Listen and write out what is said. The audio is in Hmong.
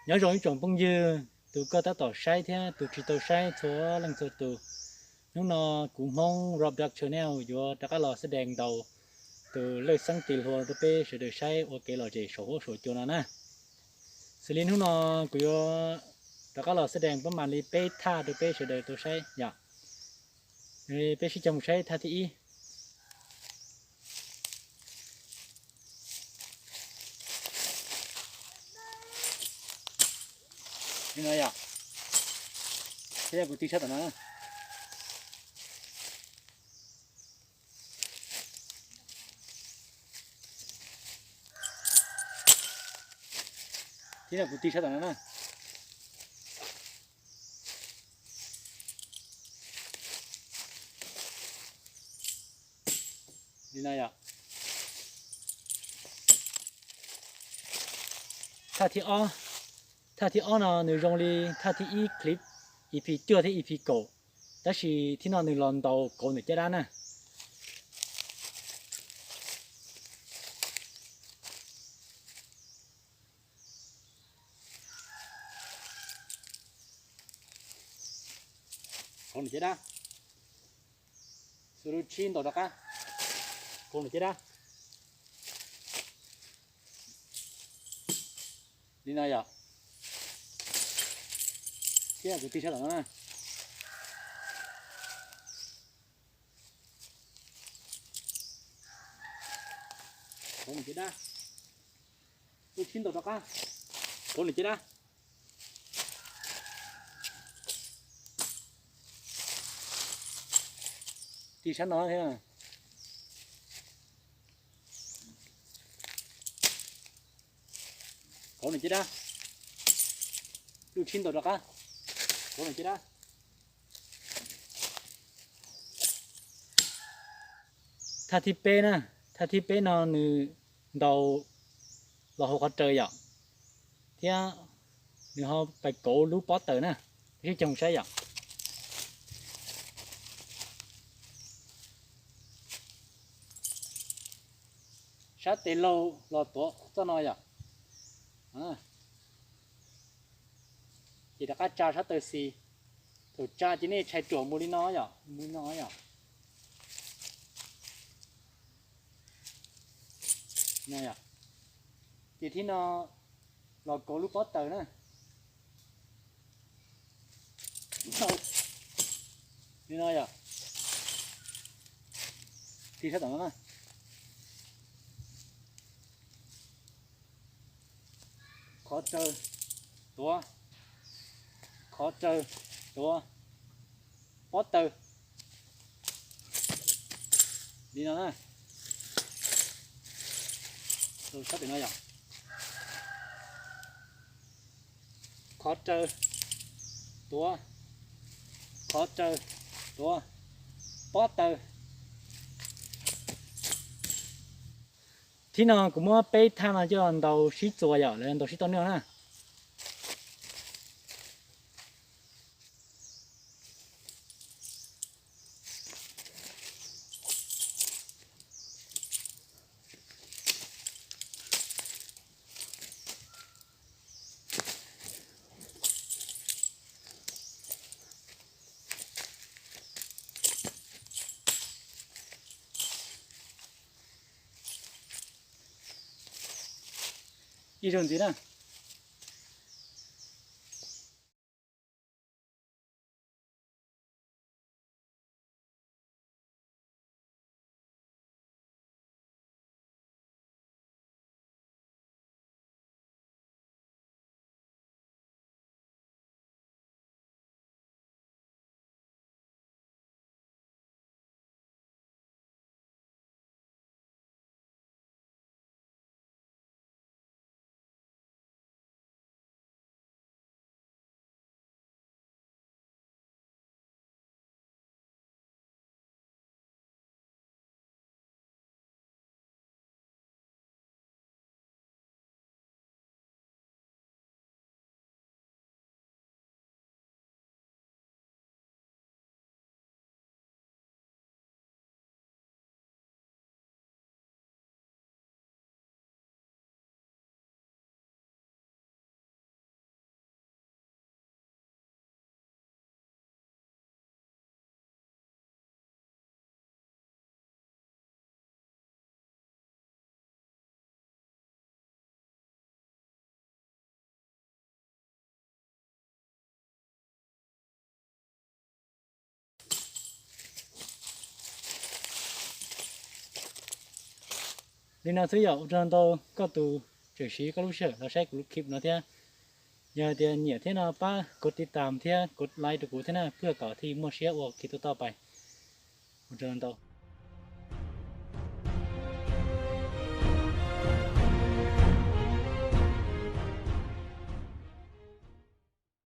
Nyob zoo ib tsoom phooj ywg, tus koj tab tom saib thiab tus tsis tau saib txhua leej txhua tus. Hnub no kuv Hmoob Roblox Channel yuav rov qab los xab dees ntaus tus lawj xeeb tis hluas rau peb sawv daws saib ua kev lom zem saum huab saum cua no na. Xws li hnub no kuv yuav rov qab los xab dees pab mam li peb thaj rau peb sawv daws tau saib yom. Peb sib cog mus saib thaj thib ib. Li no yom. Thiab kuv tig sab tom no. Thiab kuv tig sab tom no na. Li no yom. Thaj thib ob, thaj thib ob no nws zoo li thaj thib ib clip E P cuaj thiab E P kaum, tab sis thib no nws los ntaus kauv ntawm caj dab na. Kauv ntawm caj dab. Xus lub tshib ntaus rov qab. Kauv ntawm caj dab. Li no yom. Thiab kuv tig sab tom no na. Kauv ntawm caj dab. Lub tshib ntaus rov qab. Kauv ntawm caj dab. Tig sab no thiab. Kauv ntawm caj dab. Lub tshib ntaus rov qab. Kauv ntawm caj dab. Thaj thib peb na, thaj thib peb no nws ntaus los hauv qhov raws yom, thiab nws ho pais kauv lub pob taws na. Sib cog saib yom. Sab tes laug los tuav txoj no yom. Ces rov qab tsa sab taw xis. Thaum tsa ces nej tshais ruam mus li no yom, mus li no yom. Ces thib no los kauv lub pob taws na. Li no yom. Tig sab tom no na. Qhov raws tuav, qhov raws tuav, pob taws. Li no na. Sab tim no yom. Qhov raws tuav, qhov raws tuav, pob taws. Thib no kuv muab peb thaj no coj ntaus sib txuas yom, lawv ntaus sib tau noj na. Ib zaug ntxiv na. Li no xwb yom, ua tsaug ntau koj tus tseem siv koj lub sij hawm los saib kuv lub clip no thiab. Yog hais tias nyiam thiab no pab kov tiv tam thiab kov like rau kuv thiab na, tab kom thiaj muaj siab ua clip tuaj tau pais. Ua tsaug ntau.